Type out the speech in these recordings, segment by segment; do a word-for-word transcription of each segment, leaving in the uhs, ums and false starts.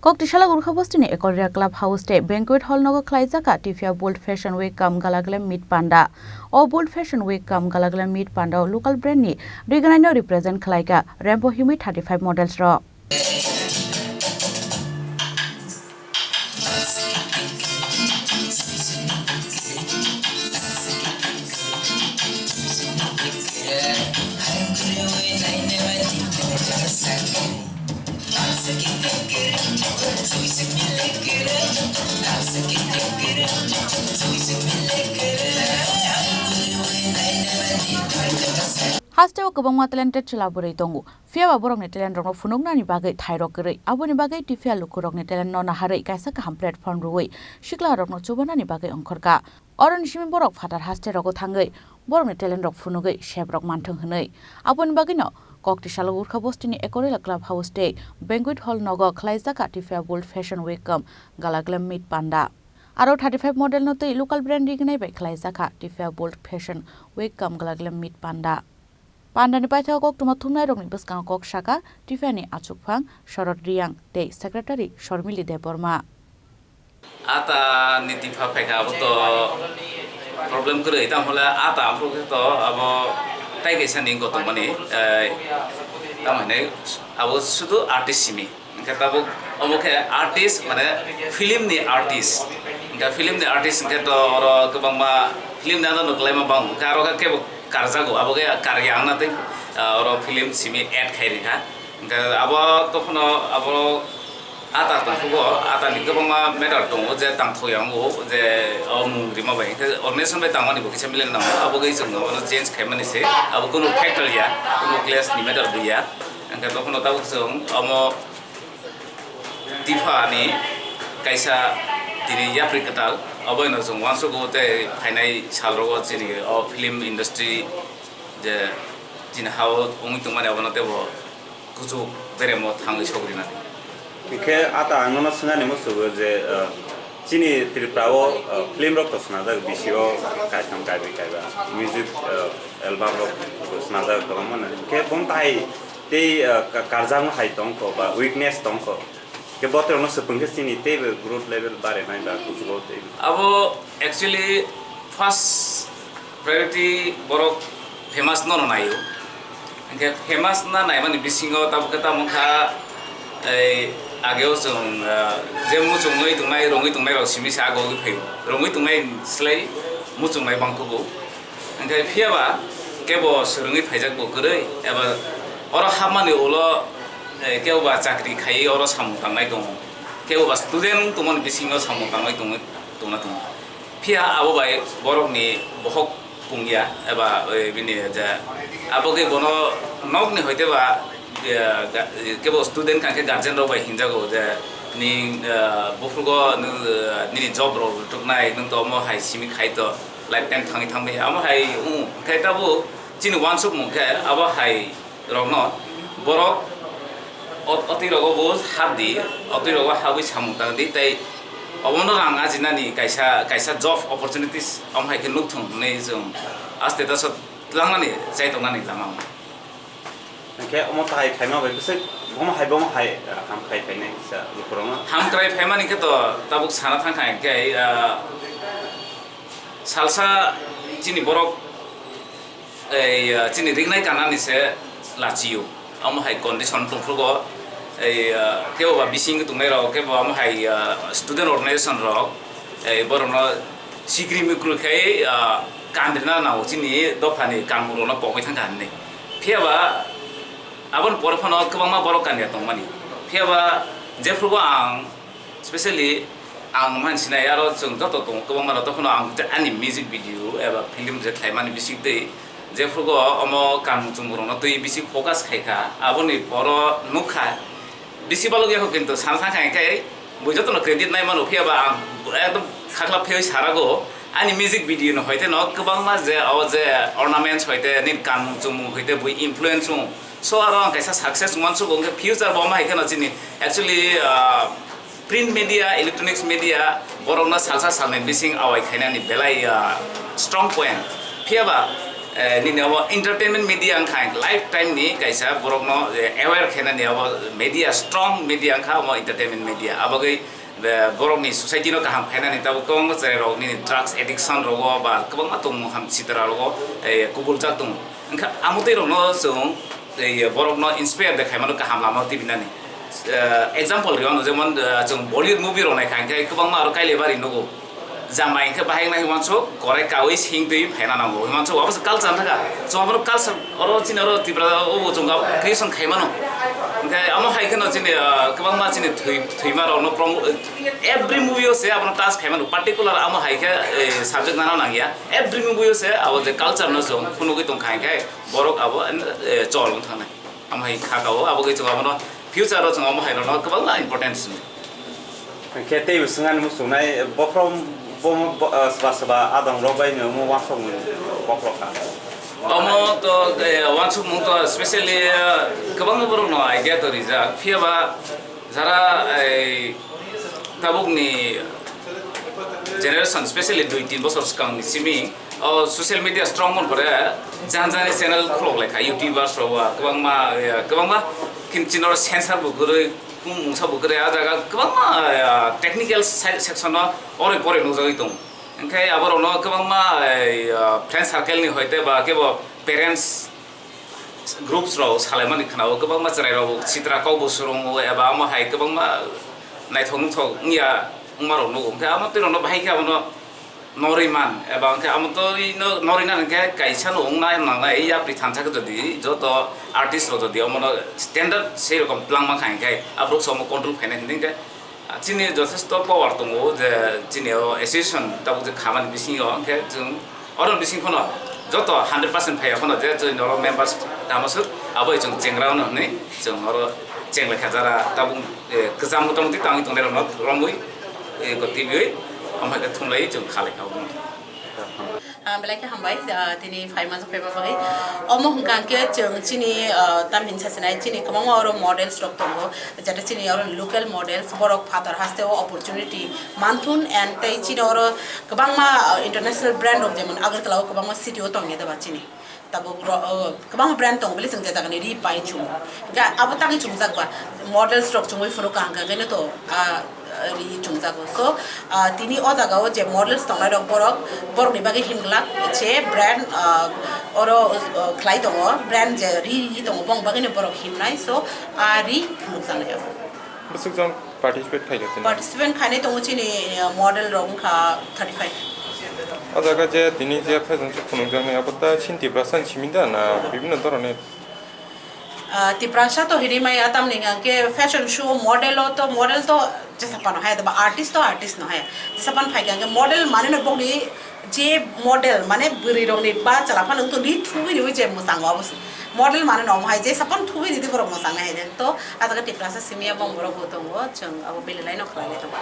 Koktisala Gurkha Bostini Ecoria Club House tei Banquet Hall nogo khlaijak kha Tiphia Bold Fashion Week cum Gala Glam Meet Panda. O Bold Fashion Week cum Gala Glam Meet Panda o local brand ni rigwnai no represent khlai kha Rainbow Himi thirty five models rok. Haste o kwbangma talented chwla bwrwi tongo, phiya ba borokni talent rokno phunuknani bagwi thairok kwrwi. Aboni bagwi Tiphia lukurokni talent no naharwi kaisa kaham platform rwui sikla rokno chubanani bagwi ongkhorkha. Oroni simi borok phatar haste rogo thangwi borokni talent rok phunugwi sep rok manthung hwnwi. Aboni bagwino Koktisalo Gurkha Bostini Ekorila Club House tei Banquet Hall nogo khlaijak kha Tiphia Bold Fashion Week cum Gala Glam Meet Panda. Aro thirty five model no twi local brand rignai bai khlaijak kha Tiphia Bold Fashion Week cum Gala Glam Meet Panda. Panda ni paithago koktwma thumnai rokni bwskango kok sakha Tiphia ni achukphang Shorod Riyang tei secretary Shormili Debbarma. Ata ni tipha phaikha abo to problem kwrwi, tamo hwnle ata aphuru khe to abo tai kaisa ni gotong mani, eh, tamo hwnwi abo sudu artist simi. Hwnkhe tabuk omo khe artist, mane film ni artist. Hwnkhe film ni artist hwnkhe to oro kwbangma film ni ano kwlaima bang. Hwnkhe aro khe kebo karjago, abo khe karya wngna tei, ah, oro film simi add khai rikha. Hwnkhe abo tokhono abo ata tongthogo, ata ni kwbangma matter tongo je tangthok yango je o mung rima bai. Hwnkhe organization bai tangmani bo kisa milen nango, abo khe chwng abono change khaimani se, abo kunu factor ya, kunu clash ni matter bo ya. Hwnkhe tokhono tabuk chwng omo Tipha ni kaisa tini yapri kwtal, oboino chwng uansukgo tei phainai salrogo chini o film industry je chini ha-o wngwi tongmani abono teibo kuchuk beremo thangwi sogrinani. Hwnkhe ata ang nono swngnani muchungo je, uh, chini Tripura o, uh, film rok to swnajak, bisi o kaitham kaibrwi kaiba music, uh, album rok to swnajak kwbangma no. Hwnkhe bong tai tei, uh, ka-, karjakma hai tongkho ba weakness tongkho. Khe botrokno swpung khe chini teibo growth level barinai ba kuchugo teibo. Abo actually first priority borok famous no naio. Hwnkhe famous na naimani bisingo tabuk khe tamo wngkha, ei, ageo chwng, ah, je muchungwi tongnai, rwngwi tongnai rok simi se agogwi phaio. Rwngwi tongnai slai muchungnai bangkhugo. Hwnkhe phiyaba kebo swrwngwi phaijak bo kwrwi, eba oro hapmani ulo, eh, kebo ba chakri khaiwi oro samung tangnai tongo, kebo ba student tongmani bisingo samung tangnai tongwi tongna tongo. Phiya abo bai borokni bohok pungya eba, eh, bini je abo khe bono nokni hoite ba, eh, ga-, kebo student kangkhe guardian rok bai hinjago je ni, eh, buphrugo nw, eh, nini job rok rwtuknai, nwng to omo hai simi khai to. Lifetime thangwi thangwi amo hai wng khe tabuk chini uansukmung khe abo hai rokno borok o-, otwi rogo bo hap di, otwi rogo habwi samung tang di tei obono rang ajinani kaisa, kaisa job opportunities omo hai khe nuk thung hwnwi chwng aste daso tlangnani chai tongnani lama. Hwnkhe omo tahai khaima bai bwswk bomo hai bomo hai, ah, ham khai phainai kisa lukurokno. Hamkrai phaimani khe to tabuk sana thang kha hwnkhe, ah, salsa chini borok, ei, ah, chini rignai kanani se lachio. Omo hai condition tongphrugo, ei, ah, kebo ba bising tongnai rok, kebo omo hai, ah, student organization rok, ei, borokno sikri mikru khai, ah, kanrina nango chini dophani kanmung rokno pogwi thangkha hinwi. Phiya ba aboni pore phano kwbangma borok kanya tongmani. Phiya ba jephrugo ang specially ang man sinai aro chwng joto tongo kwbangma rok, tokhono ang ani music video eba film je khlaimani bisingtwi jephrugo omo kanmung chumung rokno twi bisi focus khaikha, aboni poro nukha. Bisi balok yakho kintu sana thangkha hwnkhe bui jotono credit nai mano, phiya ba ang ekdom khaklap phiyoi sarago. Ani music video no hoite no kwbangma je o je ornaments hoite nini kanmung chumung hoite bui influence wng. So aro ang kaisa success wngmani sugo, hwnkhe future bo ma hai kheno chini actually, ah, print media, electronics media borokno salsa salnwi bising awai khainani belai, ah, strong point. Phiya ba Eh, nini abo entertainment media wngkha, lifetime ni kaisa borokno, eh, aware khainani abo media, strong media wngkha abo entertainment media. Abagwi, eh, borokni society no kaham khainani tabuk kwbangma cherai rok nini drugs addiction rogo ba kwbangma tongmung ham sitra rogo, eh, kubuljak tongo. Wngkha amotwi rokno chwng, eh, borokno inspire de khaimano kaham lama tibinani. Eh, example rwno jemon, eh, chwng Bollywood movie rok naikha hwnkhe kwbangma aro Kailebari nugo. Jamai hwnkhe bahai wngnai hwnmansuk, korai kaui sing twi phaina nango hwnmansuk, abo se culture thaka. Chwng abono culture, oro chini oro Tripura o bo chwng creation khai mano. Hwnkhe amo hai kheno chini, ah, kwbangma chini thwi-, thwima rokno promo-, every movie o se abono touch khai mano, particular amo hai khe, eh, subject nana nangya. Every movie o se abo je culture no chwng phunugwi tong kha hwnkhe borok abo, eh, chol wng thangnai. Amo hai kha ka o, abo khe chwng abono future o chwng amo hai rokno kwbangma importance. Hwnkhe tei bo swngani muchungnai bokhorok bo, bo, ah, swba swba adong rok bai no omo uansuk mung bokhorok kha. Omo to, eh, uansukmung to specially, eh, kwbangma borok no idea to rijak. Phiya ba jara, eh, tabuk ni generation, specially dui tin bosor swkang ni simi, o social media strong mon pore, jan jani channel khulok lai kha, YouTubers rok ba kwbangma, eh, kwbangma kin chino censor bo kwrwi, Kung mungsa bo kwrwi, ah jaga kwbangma, ah, technical se-, section o oroi poroi nukjagwi tongo. Hwnkhe aborokno kwbangma, eh, ah, friend circle ni hoite ba kebo parents groups rok salaimani khwnao, kwbangma chwrairok sitra kok bo swrwngo eba omo hai kwbangma naithok nuthok wngya wngmarok nugo. Hwnkhe amo twi rokno bahai khe abono norwi man, eba hwnkhe amo to ino norwi nang hwnkhe kaisa no wngna nangnai, yapri thansa khe jodi joto artist rok jodi omono standard sei rokom twlang mankha hwnkhe aborok se omo control khainai hwnkhe chini jothesto power tongo je chini o association tabuk je khamani bisingo hwnkhe chwng oro bising phano joto hundred percent phaiya phano je chini oro members tamo swk abo chwng chengra no hwnwi chwng oro chenglaikha jara tabuk, eh, kwcham motamoti tangwi tongnai rokno romwi, eh, ko twiwi omo hai khe thumlaiwi chwng khalai kha obo. Ah, belai khe hambai, ah, tini phai manjak phaiba bagwi. Omo hwnkha hwnkhe chwng chini, ah, tamni hinsa sinai chini kwbangma oro models rok tongo, jata chini oro local models, borok phatar haste o opportunity manthun and tei chini oro kwbangma, ah, international brand rok jemon Agartala o kwbangma city o tongya deba chini. Tabuk ro-, o, kwbangma brand tongo bile chwng je jagani ri pai chungo. Ga abo tangwi chungjak ba models rok chungwi phuru kaham kha khe to, ah, ri chungjago. So, ah, tini o jaga o je models tongnai rok borok, borok ni bagwi himglak je brand, ah, oro, ah, khlai tongo, brand je ri ri tongo bong bagwi no borok himnai. So, ah, ri phunukjaknai abo. Bwswk jon participate khaikha tini? Participant khainai tongo chini, uh, model rok wngkha thirty five. O jaga je tini je fashion show phunukjaknai abo ta chini Tiprasa ni simi da na bibhinno dhoroner? Uh, Tiprasa to hinwi maya tamni hwnkhe fashion show model o to model to jesa phano hai ba artist to artist no hai. Jesa phan phaikha hwnkhe model mane no bokni je model mane bwrwi rokni ba chwla phano wngtong ri thugwi riwi je mwchango abo se. Model mane no omo hai je sapan thugwi ridi borok mwchang nai hai de. To a jaga Tiprasa simi ya bong borok bo tongo, chwng abo belai no khlai lai tongo.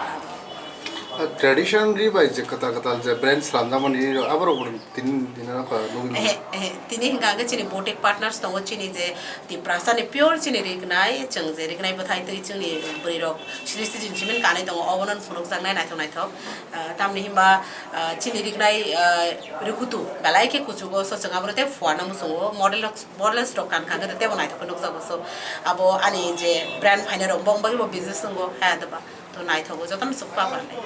Ah, tradition ri bai je kwtal kwtal je brand slamjak mani ri rok abo rok bo tin din no kha nugwi mano. Ehe, ehe. Tini hwnkha hwnkhe chini boutique partners tongo chini je Tiprasa ni pure chini rignai, chwng je rignai bwthai twi chwngni bwrwi rok sri sri jin simin kanwi tongo obo no phunukjaknai naithok naithok. Ah, tamni himba, ah, chini rignai, ah, rikutu belai khe kuchugo, so chwng aboro tei fuana muchungo, model rok, models rok kankha khe tebo naithok khe nukjago, so abo ani je brand phainai rok bong bagwi bo business wngo, ha doba to naithogo jotono chwng pa pha nai.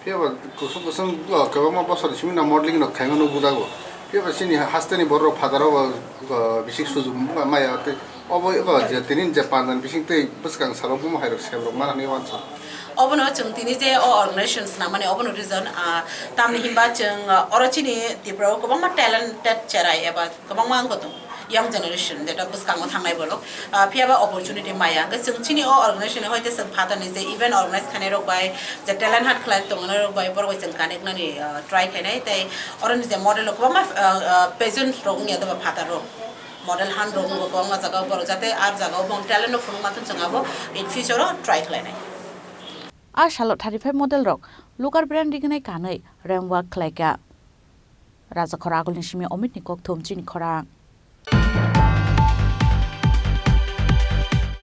Phiya ba kusung kusung, ah, kwbangma bosor simi na modeling rok khaima nukjago, phiya ba chini hasteni borok phataro, ah, bisik sujuk maya tei Obo eba je tini je pandan bising tei bwskang salo bomo hai rok sem rok mana hinwi uansuk. Obono chwng tini je o organization swnamani obono reason, ah, tamni himba chwng, ah, oro chini Tripura o kwbangma talented cherai eba kwbangma wngkha tongo young generation jeta bwskango thangnai borok, ah, phiya ba opportunity maya hwnkhe chwng chini o organization ni hoite chwng phatarni je event organize khainai rok bai je talent hunt khlai tongnai rok bai borok bai chwng connect nani, ah, try khainai tei oroni je model rok kwbangma, ah, ah, pageant rok wngya doba phatar rok. Model han rok bo kwbangma jaga o borok jate ar jaga o bong talent no phunuk ma thung chwng abo in future o try khlai nai. A salo thirty five model rok local brand rignai kanwi rem work khlai kha. Raja khorang agulni simi Omit ni kokthum chini khorang.